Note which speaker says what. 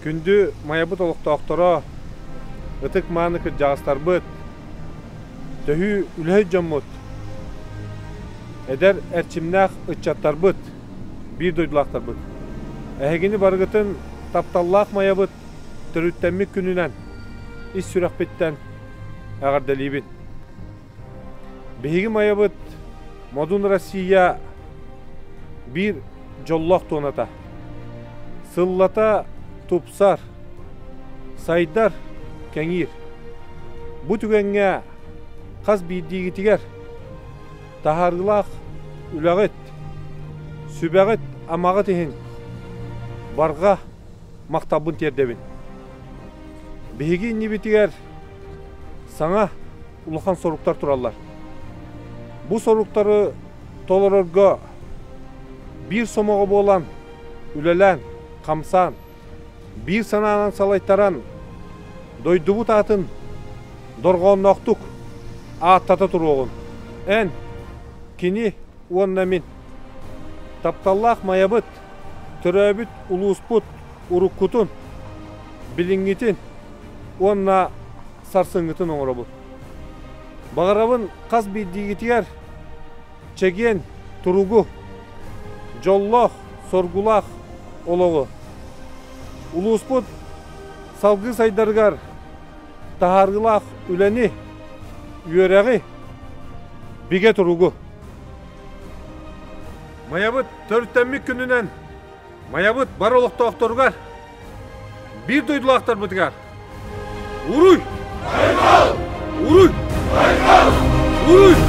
Speaker 1: Күндү Майабыт олохтоохторо, ытык-мааны кырдьаҕастарбыт, төһүү үлэһит дьоммут, эдэр эрчимнээх ыччаттарбыт, биир дойдулаахтарбыт. Эһигини барыгытын тапталлаах Майабыт төрүттэммит күнүнэн ис сүрэхпиттэн эҕэрдэлиибин. Биһиги Майабыт Модун Россия биир дьоллоох туоната. Сыллата тупсар, сайдар, кэҥиир. Бу түгэҥҥэ хас биирдиигитигэр таһаарыылаах үлэҕит, сүбэҕит-амаҕыт иһин барҕа махталбын тиэрдэбин. Биһиги иннибитигэр саҥа улахан соруктар тураллар. Бу соруктары толорорго биир сомоҕо буолан үлэлээн, хамсаан, биир санаанан салайтаран дойдубут аатын дорҕоонноохтук ааттата туруоҕун. Эн, кини уонна мин. Тапталлаах Майабыт, төрөөбүт улууспут уруккутун, билиҥҥитин уонна сарсыҥҥытын оҥоробут. Баҕарабын хас биирдиигитигэр чэгиэн туругу, дьоллоох, соргулаах олоҕу. Улууспут салгыы сайдарыгар таһаарыылаах үлэни, үөрэҕи, бигэ туругу. Майабыт төрүттэммит күнүнэн Майабыт бар олохтоохторугар, биир дойдулаахтарбытыгар Уруй! Уруй! Уруй!